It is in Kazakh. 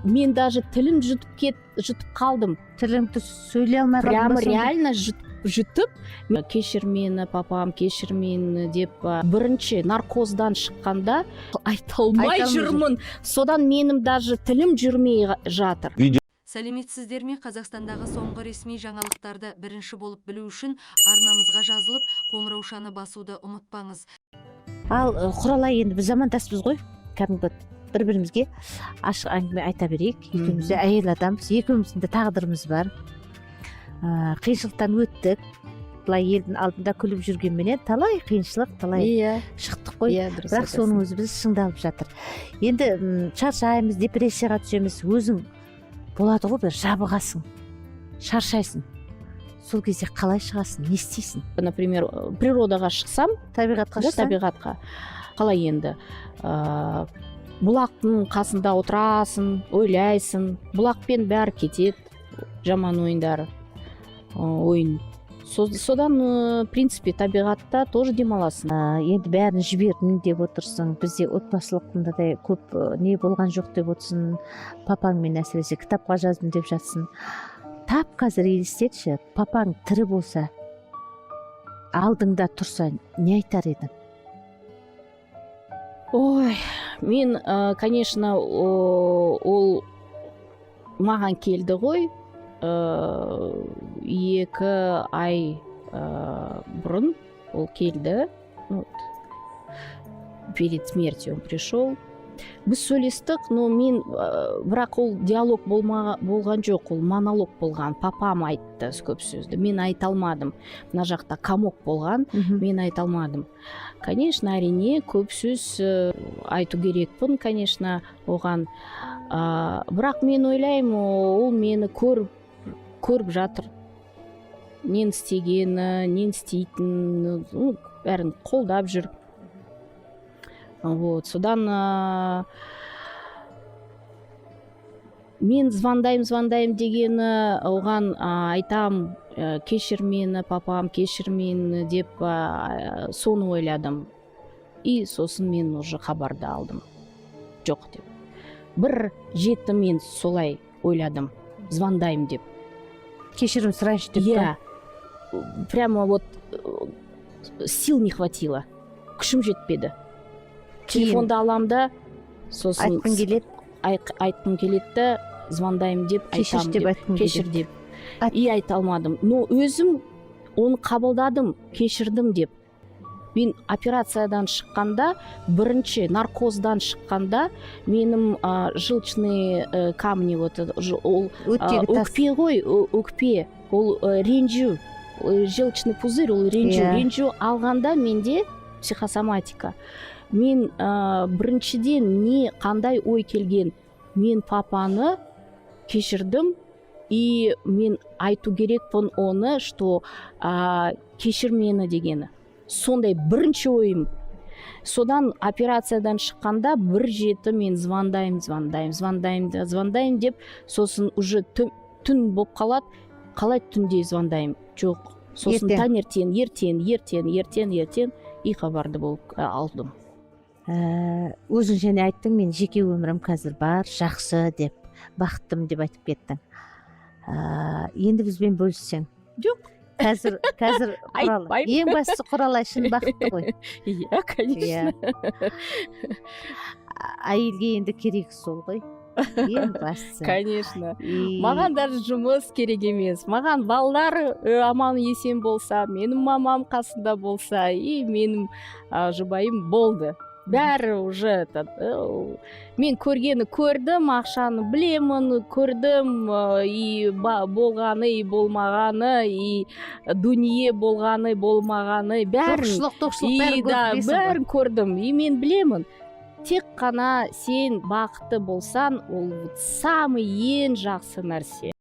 Мен даже тілім жұтып жұтып қалдым. Тіліңді сөйлей алмай қалдың Прямо ба сонда? Реально жұтып, кешір мені, папам, кешір мені деп. Бірінші наркоздан шыққанда айта алмай Айта алмай. жүрмін. Содан менің даже тілім жүрмей жатыр. Сәлеметсіздер ме? Қазақстандағы соңғы ресми жаңалықтарды бірінші болып білу үшін арнамызға жазылып, қоңыраушаны басуды ұмытпаңыз. Ал Құралай, енді біз замандаспыз ғой, кәдімгі бір бірімізге ашық әңгіме айта берейік. Екеуміз де әйел адамбыз, екеуміздің де тағдырымыз бар, қиыншылықтан өттік. Былай елдің алдында күліп жүргенменен, талай қиыншылық, талай шықтық қой. Иә, дұрыс. Бірақ соның өзі біз шыңдалып жатыр. Енді шаршаймыз, депрессияға түсеміз. Өзің болады ғой, бір жабығасың, шаршайсың. Сол кезде қалай шығасың, не істейсің? Например, природаға шықсам, Табиғатқа да, шықсаң. Табиғатқа қалай енді, бұлақтың қасында отырасың, ойлайсың. Бұлақпен бәрі кетеді, жаман ойындар, ойын. Содан, в принципе, табиғатта тоже демаласың. Енді бәрін жібердім деп отырсың. Бізде отбасылық мынадай көп не болған жоқ деп отырсың. Папаңмен әсіресе кітапқа жаздым деп жатсың. Тап қазір елестетші, папаң тірі болса, алдыңда тұрса, не айтар едің? Ой, мен, конечно, ол маған келді ғой 2 ай бұрын ол келді. Ну, вот, перед смертью он пришел, біз сөйлестік, но мен, бірақ ол диалог болған жоқ, ол монолог болған. Папам айтты көп сөзді, мен айта алмадым. Мына жақта комок болған, мен айта алмадым. Конечно, әрине, көп сөз айту керекпін, конечно, оған. Бірақ мен ойлаймын, ол мені көріп жатыр, нені істегені, нені істейтінін, ну, бәрін қолдап жүр. Вот содан мен звондаймын, звондаймын дегені оған, айтам, кешір мені, папам, кешір мені деп, соны ойладым. И сосын мен уже хабарды алдым жоқ деп. Бір жеті мен солай ойладым, звондаймын деп. Кешірім сұрайыншы деп па? Иә, прямо вот сил не хватило, күшім жетпеді. Кейін Телефонды алам да, сосын айтқың келеді. Айтқым келеді да, звондаймын деп, кешірші айтамын деп деп, айтқың кешір келеді. деп. И айта алмадым, но өзім оны қабылдадым, кешірдім деп. Мен операциядан шыққанда, бірінші наркоздан шыққанда, менің желчные камни, вот это, ол Өттегі тас. Өкпе ғой, өкпе ол, ренжу, желчный пузырь, ол ренжу. Ренжу алғанда менде психосоматика. Мен біріншіден не қандай ой келген: мен папаны кешірдім, и мен айту керекпін оны, что кешір мені дегені. Сондай бірінші ойым. Содан операциядан шыққанда бір жеті мен звондаймын, звондаймын, звондаймын да звондаймын деп. Сосын уже түн болып қалады. Қалай түнде звондаймын? Жоқ, сосын Ертең. Таңертең, ертең, ертең, ертең, ертең и хабарды болып алдым. Өзің және айттың, мен жеке өмірім қазір бар, жақсы деп, бақыттымын деп айтып кеттің. Енді бізбен бөліссең. Жоқ. Қазір Құралай, Айтпаймын. ең бастысы, Құралай шын бақытты ғой. Иә, конечно. Әйелге енді керек сол ғой, ең бастысы. Конечно. Маған даже жұмыс керек емес. Маған балалар аман есен болса, менің мамам қасында болса и менің жұбайым, болды, бәрі уже этот, мен көргені көрдім, ақшаны білемін, көрдім, и болғаны, и болмағаны, и дүние болғаны, болмағаны, бәрін. Жоқшылық, тоқшылық, И бәрін да, көріп білесің ғой. Бәрін көрдім, и мен білемін, тек қана сен бақытты болсаң, ол вот самый ең жақсы нәрсе.